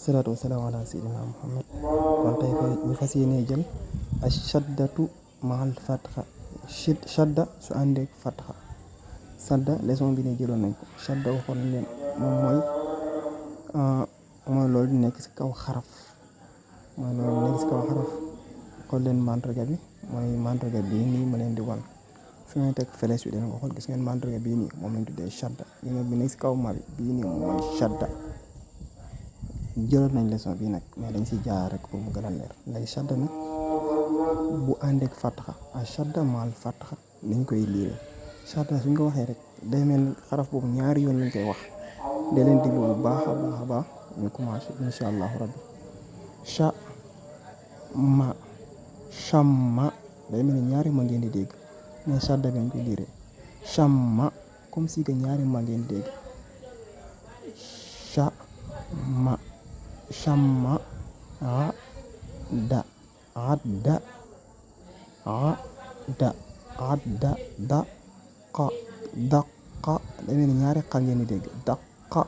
salaatu wasalaamu ala sayyidina Muhammad. kon tey ñu fas yéenee jël ashaddatu maal fatxa. shadda su àndeek fatxa. sadda leçon bi ne jëloon nañ ko. shadda waxoon nañ leen moom mooy loolu di nekk ci kaw xaraf. xool leen mandarga bi mooy mandarga bii nii ma leen di wan fi may teg flèche bi dina ko xool. gis ngeen mandarga bii nii moom lañ tuddee shadda. bi nekk ci kaw ma bii nii mooy shadda. jëloon nañ leçon bii nag mais dañ ci jaar rek pour mu gën a leer. léegi shadda nag bu àndeek fatxa a shadda maal fatxa lañ koy liiree. shadda suñ ko waxee rek day mel ni xaraf boobu ñaari yoon lañ koy wax. da leen diglu bu baax a baax ñu commencé incha allahu rabbi. ma shamma day mel ni ñaari ma ngeen di dégg mais shadda bi lañ koy liiree. shamma comme si que ñaari ma ngeen di dégg. shamma adda daqa day mel ni ñaari xa ngeen di dégg. daqa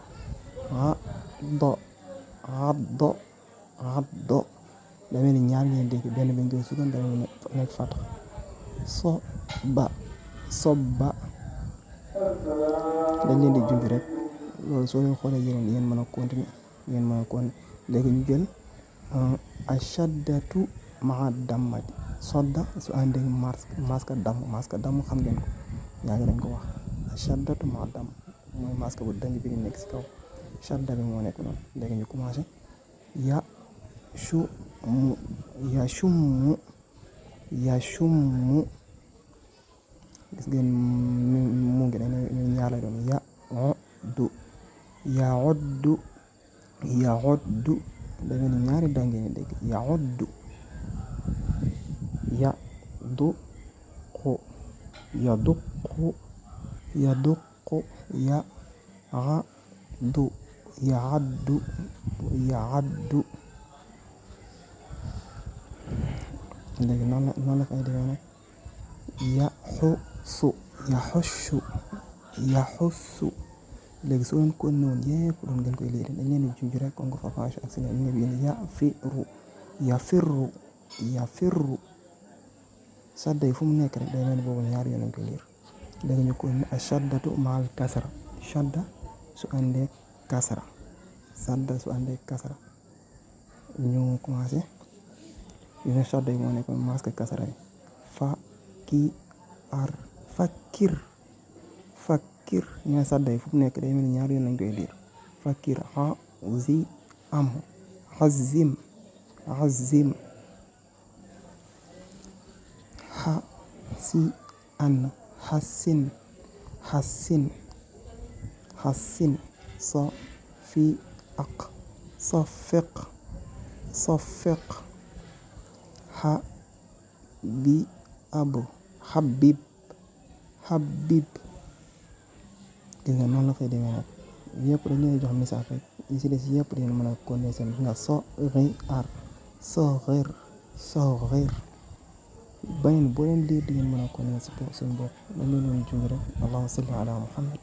addo day mel ni ñaar ngeen di dégg. benn bi ngeen sukkoon benn bi nekk fatxa. sobba dañ leen di junj rek loolu soo leen xoolee yéen mën a continuer léegi ñu jël ashaddatu maa dammati. sodda su àndee maska damm xam ngeen ko yaa ngi dañ ko wax. ashaddatu maa damm mooy maska bu dëng bi nekk ci kaw. shadda bi moo nekk noonu. léegi ñu commencé yashummu gis ngeen mu ngi dañ ñaar lay doon. yaoddu da ngeen ni ñaari da ngeen dégg. yaoddu yaduqu yaaddu léegi noonu la fay demee nag. yaxussu léegi soo leen ko newoon yëpp doon ngeen koy léegi dañ leen di junj rek kon ko fa ak si ne ñu ne yafirru sadda yi fu mu nekk rek day mel ni boobu ñaari yoon lañ koy liir. léegi ñu ko ashaddatu maal kasra. shadda su àndee kasra. ñu commencé yu ne shadda yi moo nekk masque kasra yi. fakir ñu ne sadda yi fu mu nekk day mel ni ñaari yoon lañ koy liir. fakir hazim hassin safiq habib gis nga noonu la fay demee nag. yëpp dañ leen jox message rek yi ci des yëpp dañ mën a connaître seen nga soxir beneen boo leen liir di ngeen mën a connaître seen bopp dañ leen junj rek. allahumma salli ala muhammad.